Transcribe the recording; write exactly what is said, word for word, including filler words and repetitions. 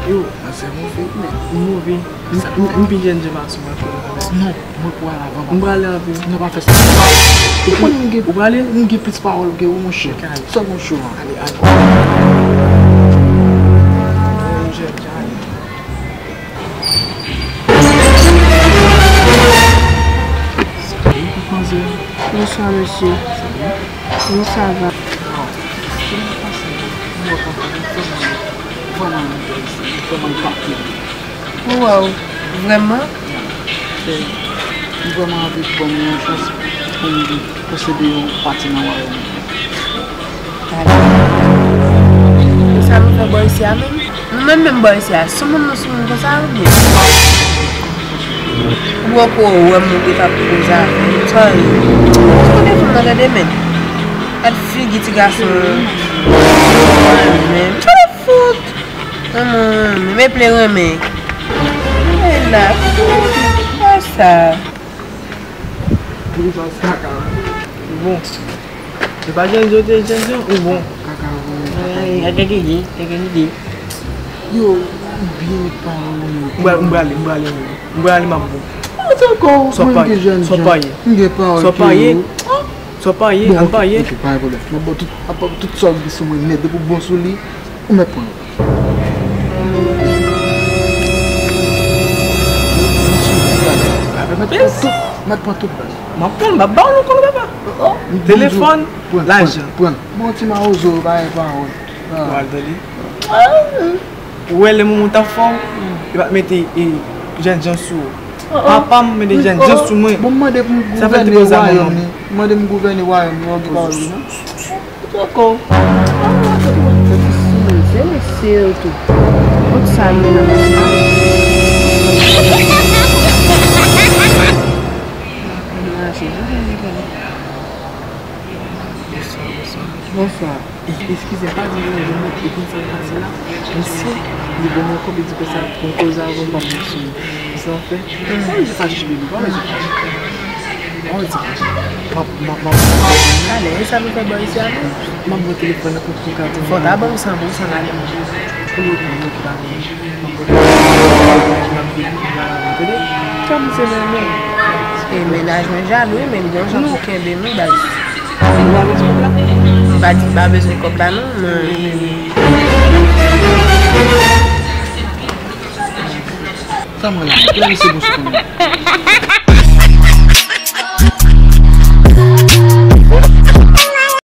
Yo, manzè move, men. Move. M, m, m pi jèn jan pase w, m ap fè l avè. Non, mwen pou al avan. M prale avè w. Non, pa fè sa. Ou konn m gen, ou prale? M gen plis pawòl ke ou, monchè. Sòl monchè. Ale, ale. Ou jèn jan, ale. Bonswa, mesye. Kòman sa va? Waw, vrèman? M vrèman anvi ban mwen yon chans pou m posede yon pati nan wayòm mwen. Talè. E sa nou fè bò isi a menm? Nou menm menm bò isi a, sou moun nou sou moun konsa oubyen? Ou poko wè m ou te ka poze avè m, sa ye? Ou konnen fanm nan tande men. Gad figi ti gason an. Renmen. Tande fout. Renmen, renmen, me ple renmen. E la, konsa. Bon. Se pa jènjan, te jènjan ou bon? Kaka, bon, kaka, bon. Ay, kaka gigi, kaka gigi. Yo, ou byen pale. M prale, m prale, m prale, m prale, m ap bon. Mwen te ankò, mwen gen jènjan. Sa w pa ye? M gen pawòl ke yo. Sa w pa ye? Sa w pa ye? Bon, al pa ye. Ok, pa gen pwoblèm. M ap ba w tout, ap ba w tout sa w gen sou mwen nèt, depi w bon sou li, ou mèt pran l. Mèt pran tout, mèt pran tout baz. M ap pran, m ap ba w nou konn papa. Telefòn, lajan. Pran, pran. Bon, ti mawozo, pa gen pawòl. Ou al tande. Ou wè lè moun t ap fè w, li pa t mete, e, jènjan sou ou. Papa m mete jènjan sou mwen. Bon, m mande pou m gouvène wayòm li. M mande m gouvène wayòm li, ou gen pawòl li, non? Poko. Se mesye yo tou. Tout sa yo nan Bonswa, bonswa. Bonswa. Eskize, pa di mwen, mwen, e konn sa k pase la. Misye, li ban mwen kòb, li di konsa, pou m koze avè w, m p ap mouche. Sa w fè? Sa w di fache, baby, pa bezwen fache. Pa bezwen fache. M ap, m ap, m ap. Talè, e sa nou fè bò isi a menm? M ap pran telefòn nan pou, pou ka di. Fò ta ban m san pou san la menm. Pou nou, pou nou, pou ta. M ap pran telefòn nan, m ap pran telefòn nan, tande? Kòm se menm. E mennaj mwen jalou, wi, men m gen yon jan pou kenbe m, wi, baz. Ou pa bezwen kòb la? M pa di m pa bezwen kòb la, non, men. Sa mwen la, lè misye bon sou mwen.